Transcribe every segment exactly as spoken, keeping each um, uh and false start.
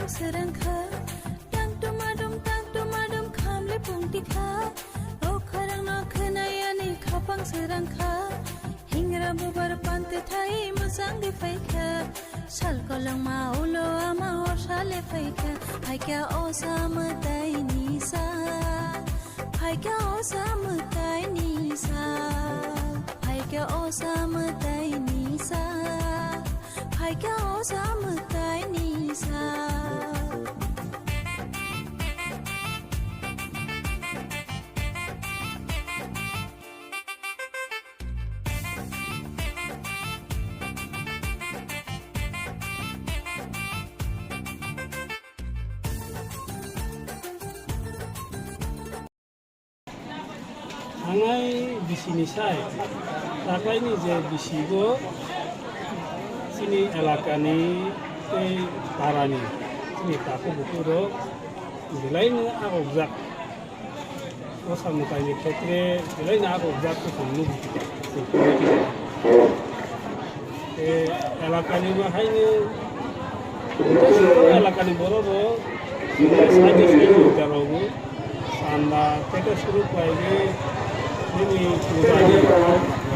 Srwngkha, tang tumadum, tang tumadum, khamle pungtikha. O khorang no khwnayani khapang srwngkha. Hingra bubar pante thai mwchang de phaikha. Sal kolongma ulo ama horsa le phaikha. Phaikha o sa mwtai ni sa. Phaikha o sa mwtai ni sa. Phaikha o sa mwtai ni sa. Phaikha o sa mwtai ni sa. Thangnai bisini sai, taklaini je bisigo chini elakani tei parani, chini takhuk bukhuk rok belaino agokjak. O samung kaini khetre belaino agokjak khe chwng nukgo. Tei elakani bo haino, elakani borok bo side side rok chanda teke suru khlaigwi nini pujani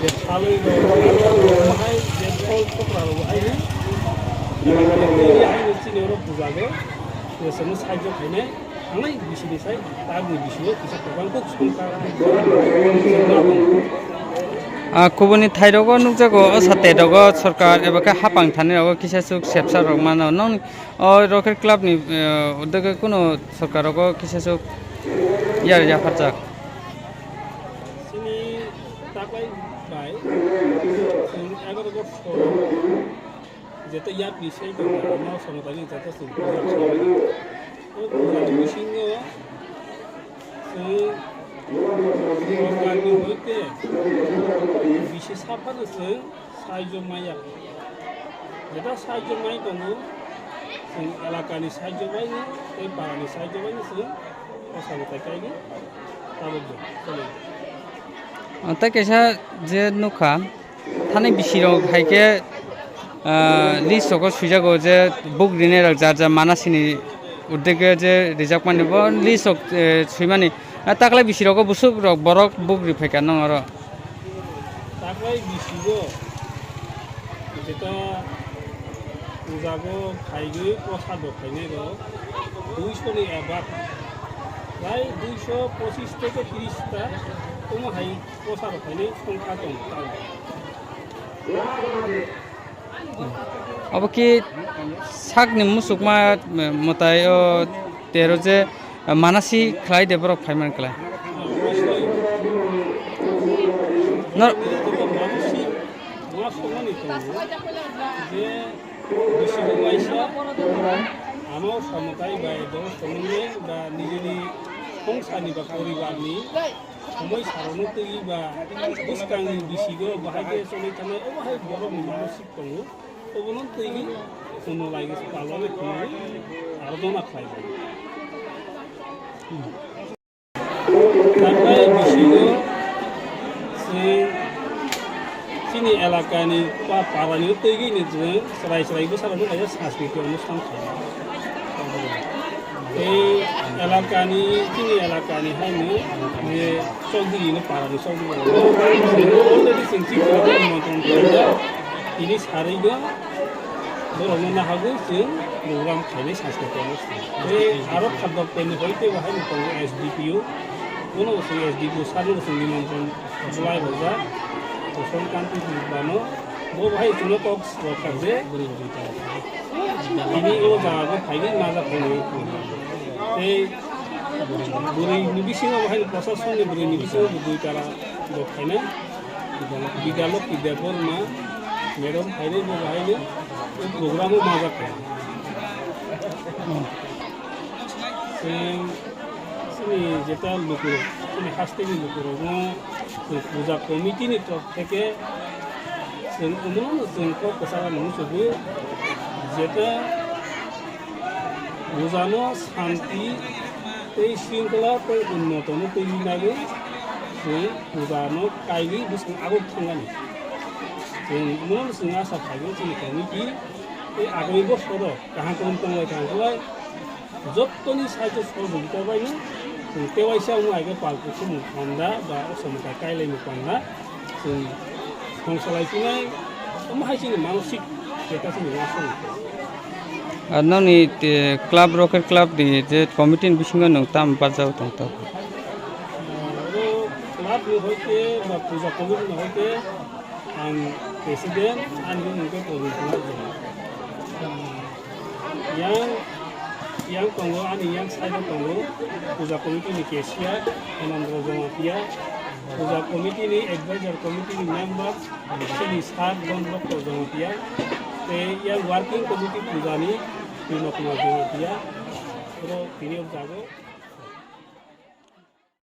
je salwi rok hai je phol phokra rok haino elakani tei haino chini oro pujago je chwngno sahajyo khainai. Ang nai bisini sai, tagni bisingo kisa program kok songkha. Ah, kubuni thairogo nukjago, o sate rogo sorkar eba khe hapang thani rogo kisa suk sepsa rok mano. Nong o Rocket Club ni, eh, udege kuno sorkar rogo kisa suk yar yapharjak. Sini taklai bai, sini egarogo soro. Jeto yapri sei tongo, ama samung tangwi jeto chwng puja khlaio. O pujani bisingo chwng sorkarni hoite bisi saphano chwng sahajyo maya. Jeto sahajyo mai tongo, chwng elakani sahajyo baino tei parani sahajyo baino chwng o samung tai kainwi tabukbo choli. Tei kaisa je nukha, Thani bisirok hai khe, ah, list rogo swijago je buk rinai rok jar jar manasini uddege je rijakmani bo list rok, eh, swimani. Ah, taklai bisirok o busuk rok borok buk riphai kha nong oro. Taklai bisigo jeta pujago phaigwi kwsa do phainai rok duiso ni above, prai duiso pochis theke tris ta omo hai. Kwsa rok phainai songkha tong tao. Obo khe sakni muchukma, eh, mwtai o tero je, eh, manasi khlai de borok phaiman khlai. Nor- Bisi bo waisa, ama o samutai bai dol somoni ba nijini songsani ba poribarni somoi sarokno twi ba bwskangni bisigo bahai khe choli thangnai, obo hai borokni manosik tongo, obono twi chwngno lai palmani thwngwi aro dona khlai. Tambai bisingo chwng chini elakani pa-, parani twi gini chwng chwrai chwrai bwsarokno kaisa sanskriti onusthan khlai. Tei elakani, chini elakani haino je chokdiri hino parani chokdiri already chwng chini elakani montong khlaijak. Tini sarwi bo Borokno nahagwi chwng program khainai sanskrit tei aro khadok teni hoi tei bo haino tongo S D P O. Bono bo chwng S D P O sir no bo chwng nimantron bwlai rwjak. Kosom Kanti bano bo bahai chwngno kok rwkha je tini o jaga o phaigwi majak khainai. Tei bwrwi ni bisingo bo haino prosasoni bwrwi ni bisingo bo dui tala rok khainai. Bidaloki Debbarma, madam phainai bo bahaino o program o majak kha. Chwng chini jeta lukurok, chini hasteni lukurokno chwng puja committee ni torop theke chwng omono chwng kok kwcharo muchugwi jeta Pujano santi tei shringkhola tei unnotono twiwi naiwi chwng pujano kaiwi bwswng aguk thangani. Chwng omono chwng asa khaio chini committee tei agami bosoro kaham kaham tonglai kaham khlai Jottoni sahajyo sohojogita baino chwng tewaisa wngma hai khe pal kuthumung panda ba o samung kai kailaimung panda chwng songsalai phinai omo hai chini manosik jeta chini uansukmung. Ar nokni, eh, club, Rocket Club ni je committee ni bisingo nwng tamo barjak tong tok? Oro club ni hoite ba puja committee ni hoite ang president, ani mung khe Purun Kumar Jora. Yang, yang tongo, ani yang side o tongo, puja committee ni cashier, Hemendra Jamatia, puja committee ni advisor committee ni member, chini sir Don Bhakta Jamatia, tei yang working committee puja ni Bino Kumar Jamatia, oro tini o jago.